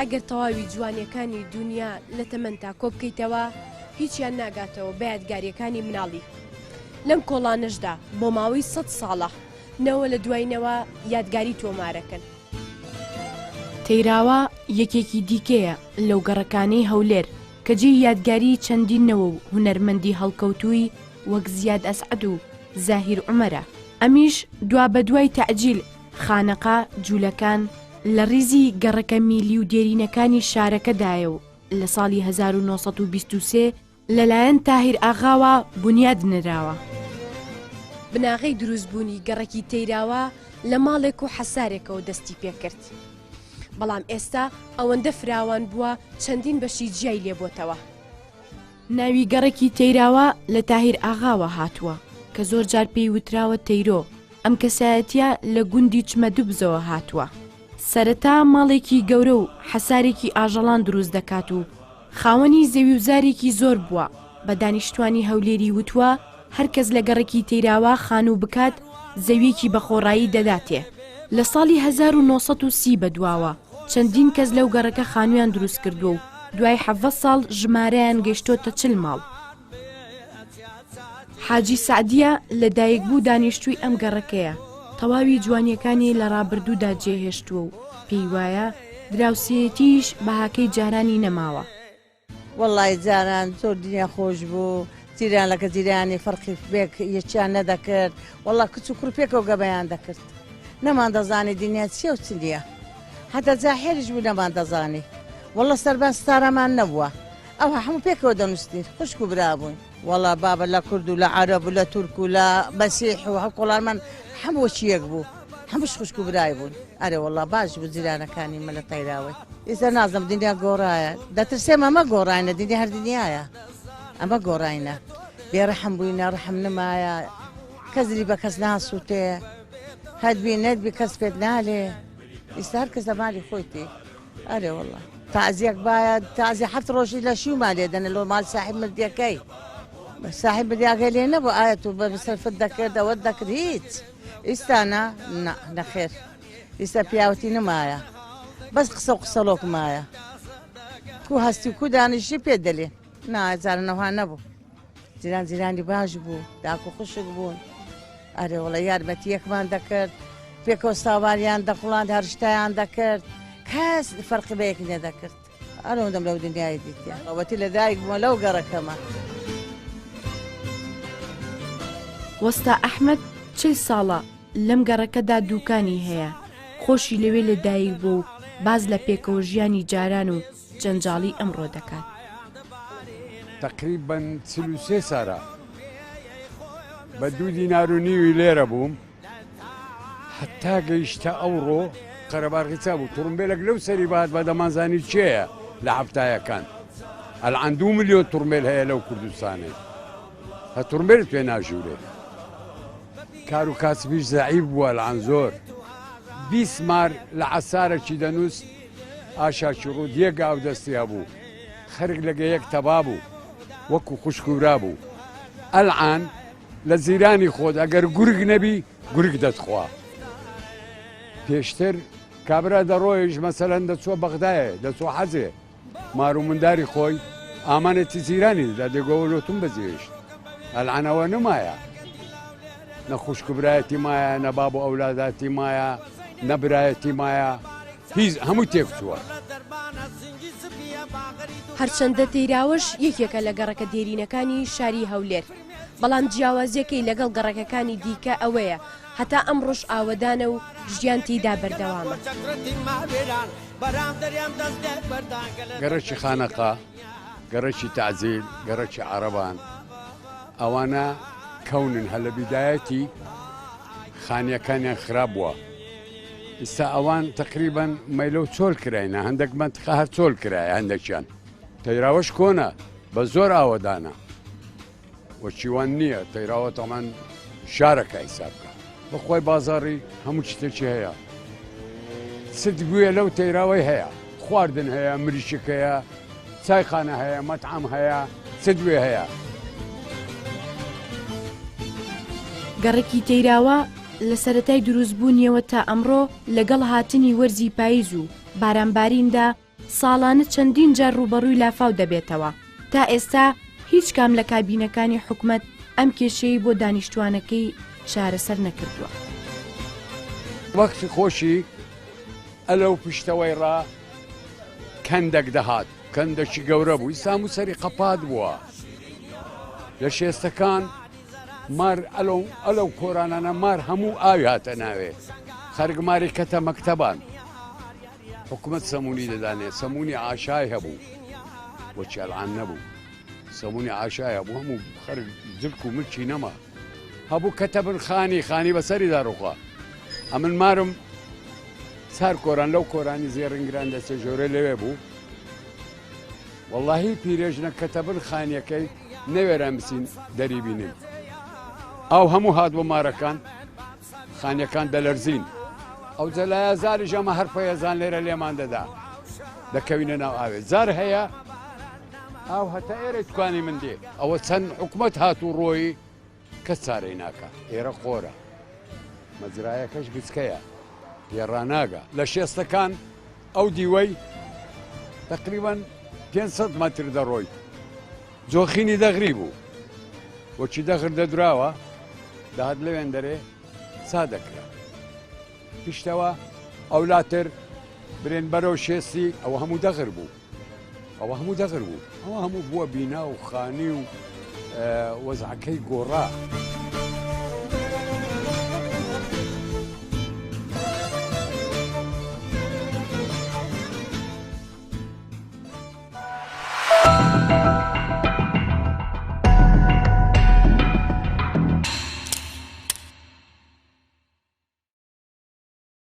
ئەگەر تەواوی جوانیەکانی دونیا لە تەمەنتا کۆبکەیتەوە هیچیان ناگاتەوە بە یادگاریەکانی مناڵی. لەم کۆڵانەشدا بۆ ماوەی سەد ساڵە نەوە لە دوای نەوە یادگاری تۆمارەکەن. تەیراوە یەکێکی دیکەیە لەو گەڕەکانەی هەولێر کە جێی یادگاریی چەندین نەوە و هونەرمەندی هەڵکەوتووی وەک زیاد ئەسعەد و زاهیر عومەرە، ئەمیش دوابەدوای تەعجیل خانەقا جولەکان لە ڕیزی گەڕەکە میلی و دێرینەکانی شارەکەدایە و لە ساڵی 1923 لەلایەن تاهیر ئاغاوە بونیاد نراوە. بناغەی دروستبوونی گەڕەکی تەیراوە لە ماڵێک و حەسارێکەوە دەستی پێکرد، بەڵام ئێستا ئەوەندە فراوان بووە چەندین بەشی جیای لێبۆتەوە. ناوی گەڕەکی تەیراوە لە تاهیر ئاغاوە هاتووە کە زۆر جار پێی وتراوە تەیرۆ، ئەم کەسایەتییە لە گوندی چمەدوبزەوە هاتووە. سەرەتا ماڵێکی گەورە و حەسارێکی ئاژەڵان دروست دەکات و خاوەنی زەویوزارێکی زۆر بووە، بە دانیشتوانی هەولێری وتووە هەر کەس لە گەڕەکی تەیراوە خانوو بکات زەویەکی بە خۆڕایی دەداتێ. لە ساڵی 1930 بەدواوە چەندین کەس لەو گەڕەکە خانوویان دروست کردووە و دوای 17 ساڵ ژمارەیان گەیشتۆتە 40 ماڵ. حاجی سەعدیە لە دایکبوو دانیشتووی ئەم گەڕەکەیە، تەواوی جوانیەکانی لە ڕابردوودا جێهێشتووە و پێی وایە دراوسێیەتیش بەهاکەی جارانی نەماوە. وەڵای جاران زۆر دنیا خۆش بوو جیران لەکە جیرانی فەرقی بێک یەکیان نەدەکرد وەڵا کچ و کوڕ پێکەوە گەمەیان دەکرد نەمان دەزانی دنیا چیە و چ نییە هەتا جاحێلیش بوو نەمان دەزانی وەڵا سەربان ستارەمان نەبووە ئەوها هەموو پێکەوە دەنووستین خوشک و برا بووین. وەڵا بابە لە کورد و لە عەرەب و لە تورک و لە مەسیح و هەر کۆڵانمان هەموو وەکی یەک بوو هەمووش خوشک و برای بوون ئەرێ وەڵا باش بوو جیرانەکانی مە لە تەیراوەی ئیستا نازم دنیا گۆڕایە دەترسێم ئەمە گۆڕاینە دنیا هەر دنیایە ئەمە گۆڕاینە بێ ڕەحم بووینە ڕەحم نمایە کەس دلی بە کەس ناسووتێ هەتبی نەتبی کەس پێت نالێ ئیستا هەر کەس لە مالی خۆیتی ئەرێ وەڵا تازیەک بایە تازی حەفت ڕۆژی لە شیومان لێ دەنە لۆ ماڵ ساحب مردیەکەی ساحب مردیاگەی لێ نەبوو ئایا تو بە سەرفت دەکرد ئەوەت دەکرد هیچ ئیستا نا نا نەخێر ئیستا پیاوەتی نمایە بەس قسە و قسەڵۆک مایە کو هەستی و کو دانیشتی پێت دەلێ نا جارانەوها نەبوو جیران جیرانی باش بوو داک و خوشک بوون ئەرێ وڵە یارمەتی یەکمان دەکرد پێکەوە ساواریان دەخڵاند هەرشتیان دەکرد کەس فەرقی بە یەک نەدەکرد ئەرەوەندەم لەو دنیای دیتە ئەوەتی لە دایک بووە لەو گەڕەکەمە. وەستا ئەحمەد 40 ساڵە لەم گەڕەکەدا دووکانی هەیە، خۆشی لەوێ لەدایک بووە و باس لە پێکەوە ژیانی جاران و جەنجاڵی ئەمڕۆ دەکات. تەقریبەن 43 سارە بە دوو دینار و نیوی لێرە بووم حتا گەیشتە ئەوڕۆ قەرەبارغی چا بوو تڕمبێلێک لەو سەری بات بە دەمانزانی کێیە لە هەفتایەکان ئەلعان دوو ملیۆن تڕمبێل هەیە لەو کوردستانەی هە تڕمبێلت پێ ناژوورێ کار و کاسبیش زەعیف بووە ئەلعان زۆر 20 مار لە عەسارەکی دەنووست ئاشاکی ڕووت یەک ئاودەستی هەبوو خەرک لەگە یەک تەبا بوو وەکو خوشک و برا بوو ئەلعان لە جیرانی خۆت ئەگەر گورگ نەبی گورگ دەتخوا پێشتر کابرا دەڕۆیش مەسەلەن دەچووە بەغدایێ دەچووە حەجێ مار و منداری خۆی ئامانەتی جیرانی دەدا دەگۆوە لۆتم بەجێهێشت ئەلعان ئەوە نەمایە نە خوشک و برایەتی مایە نە باب و ئەولاداتی مایە نە برایەتی مایە هیچ هەمووی تێکچووە. هەرچەندە تەیراوەش یەکێکە لە گەڕەکە دێرینەکانی شاری هەولێر، بەڵام جیاوازییەکەی لەگەڵ گەڕەکەکانی دیکە ئەوەیە هەتا ئەمڕۆش ئاوەدانە و ژیان تێیدا بەردەوامە. گەڕەکی خانەقا، گەڕەکی تەعجیل، گەڕەکی عەڕەبان ئەوانە کەونن هەر لە بیدایەتی خانیەکانیان خراپ بووە. ئیستا ئەوان تەقریبەن مەیلە و چۆل کراینە هەندێک مەنتقە هەر چۆل کرایە هەندێکیان تەیراوەش کۆنە بە زۆر ئاوەدانە وەچیوان نییە تەیراوە تەمان شارەکە حیساب بکە بەخوای بازاڕی هەموو شتێکی هەیە ست گوێ لەو تەیراوەی هەیە خواردن هەیە مریشک هەیە چایخانە هەیە مەتعەم هەیە چ دوێ هەیە. گەڕەکی تەیراوە لە سەرەتای دروستبوونیەوە تا ئەمڕۆ لەگەڵ هاتنی وەرزی پایز و بارانباریندا ساڵانە چەندین جار ڕووبەڕووی لافاو دەبێتەوە، تا ئێستا هیچ کام لە کابینەکانی حکومەت ئەم کێشەیەی بۆ دانیشتووانەکەی چارەسەر نەکردووە. وەختی خۆشی ئەلەو پشتەوەی ڕا کەندەک دەهات کەندەکی گەورە بوو ئیستا هەموو سەری قەپات بووە لە شێستەکان مار ئەلەو ئەلەو کۆرانانە مار هەموو ئاوی هاتە ناوێ خەرگ ماری کەتە مەکتەبان حکومەت سەمونی دەدانێ سەمونی ئاشای هەبوو وەچی ئەلعان نەبوو سەمونی ئاشای هەبوو هەموو خەرگ جلک و ملکی نەما هەبوو کەتە بن خانی خانی بەسەریدا ڕوخا ئەمن مارم سار کۆران لەو کۆرانی زێڕینگران دەچێ ژۆرێ لەوێ بوو وەڵاهی پیرێژنە کەتە بن خانیەکەی نەوێران بچین دەری بینین ئاو هەموو هات بۆ مارەکان خانیەکان دەلەرزین ئەو جەلایە زاریش ئەمە هەر فەیەزان لێرە لێمان دەدا دەکەوینە ناو ئاوێ زار هەیە ئاو هەتا ئێرەی توکانی من دێ ئەوە چەند حکومەت هات و ڕۆیی کەس چارەی ناکا ئێرە قۆرە مەجرایەکەش گچکەیە پێ ڕاناگا لە شێستەکان ئەو دیوەی تقریبا 500 مەتر دەڕۆیت جۆخینی دەغری بوو وەکی دەغر دەدراوە دەهات لەوێن دەرێ سا دەکرا پشتەوە ئەولاتر برێن بەرەو شێستی ئەوە هەموو دەغر بوو ئەوە هەموو دەغر بوو ئەوە هەموو بووە بینا و خانی و وەزعەکەی گۆڕا.